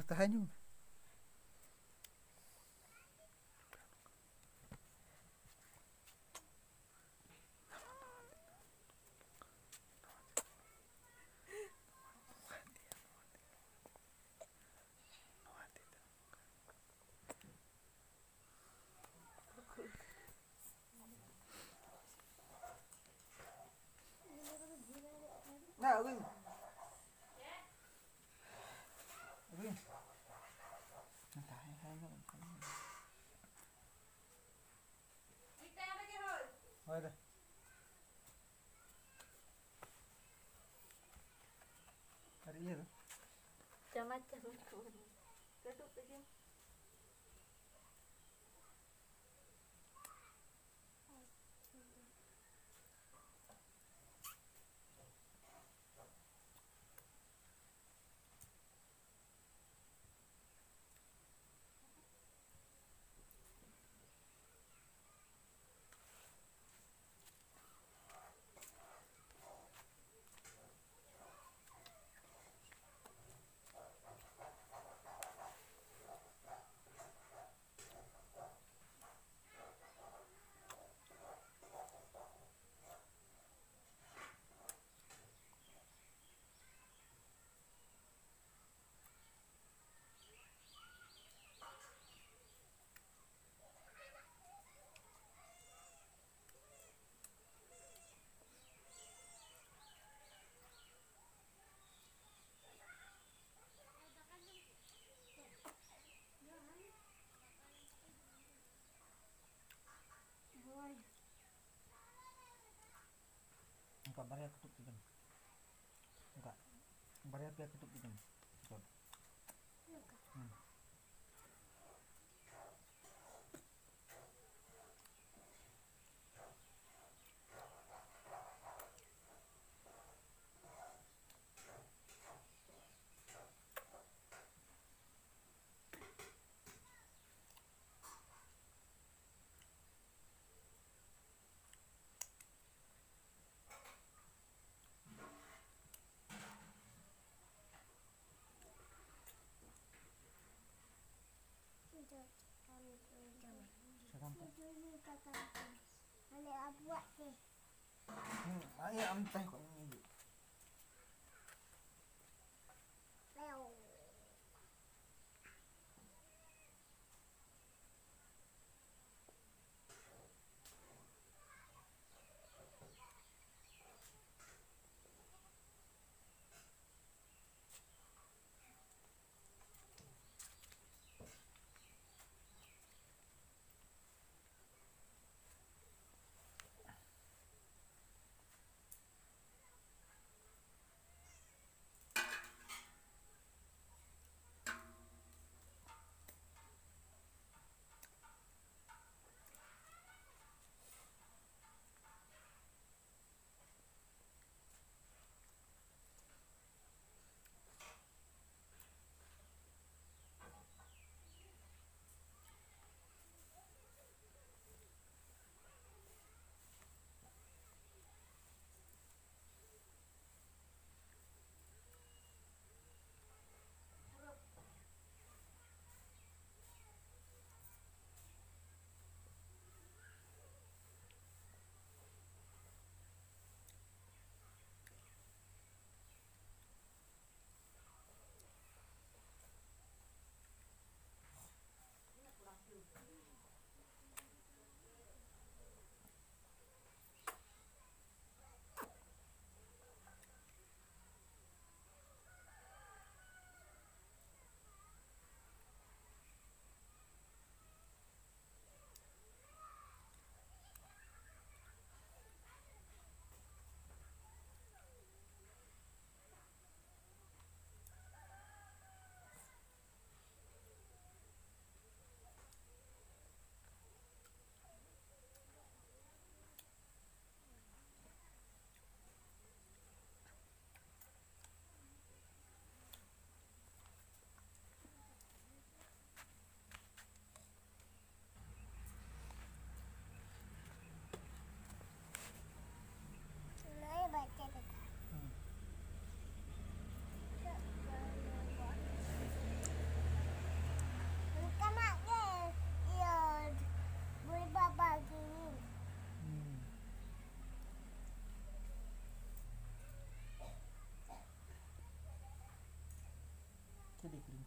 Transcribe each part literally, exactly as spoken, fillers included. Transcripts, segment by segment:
ᱛᱟᱦᱮᱸ ᱧᱚᱜ ᱢᱮ᱾ ᱱᱟ, ᱟᱹᱜᱩᱭ ᱢᱮ᱾ ᱟᱹᱜᱩᱭ ᱢᱮ᱾ ᱛᱟᱦᱮᱸ ᱠᱷᱟᱱ ᱫᱚ ᱚᱱᱠᱟ ᱜᱮ᱾ ᱦᱳᱭ ᱫᱟ᱾ ᱟᱨ ᱤᱭᱟᱹ ᱫᱚ? ᱪᱟᱢᱟᱪ, ᱪᱟᱢᱟᱪ ᱠᱚ ᱵᱟᱹᱱᱩᱜᱼᱟ᱾ ᱠᱟᱹᱴᱩᱵ ᱛᱮᱜᱮ᱾ ᱚᱱᱠᱟ ᱵᱟᱨᱭᱟ ᱠᱟᱹᱴᱩᱵ ᱛᱮᱜᱮ᱾ ᱚᱱᱠᱟ ᱵᱟᱨᱭᱟ ᱯᱮᱭᱟ ᱠᱟᱹᱴᱩᱵ ᱛᱮᱜᱮ᱾ ᱚᱱᱠᱟ᱾ ᱦᱩᱸ᱾ ᱟᱞᱮ ᱟᱵᱚᱣᱟᱜ ᱛᱮ᱾ ᱦᱩᱸ, ᱟᱭᱟ, ᱟᱢ ᱛᱟᱦᱮᱸ ᱠᱚᱜ ᱢᱮ, ᱤᱧ ᱦᱤᱡᱩᱜ᱾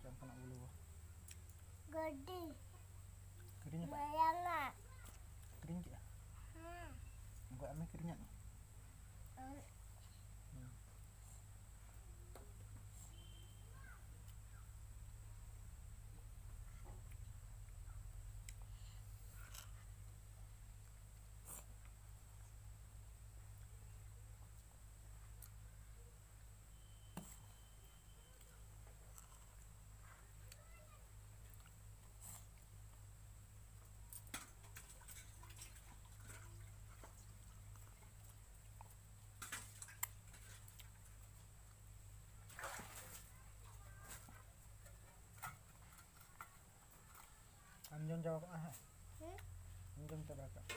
ᱚᱱᱠᱟᱱᱟᱜ ᱵᱚᱞᱚ᱾ ᱜᱟᱹᱰᱤ᱾ ᱠᱤᱨᱤᱧ ᱟᱠᱟᱫ? ᱢᱟᱭᱟᱝᱟᱜ᱾ ᱠᱤᱨᱤᱧ ᱠᱮᱫᱼᱟ? ᱦᱮᱸ᱾ ᱚᱠᱚᱭ ᱟᱢᱮ ᱠᱤᱨᱤᱧᱟᱫ ᱢᱮ? ᱟᱢ ᱡᱚᱢ ᱪᱟᱵᱟ ᱠᱟᱜᱼᱟ ᱦᱮᱸ? ᱦᱮᱸ? ᱟᱢ ᱡᱚᱢ ᱪᱟᱵᱟ ᱠᱟᱜᱼᱟ?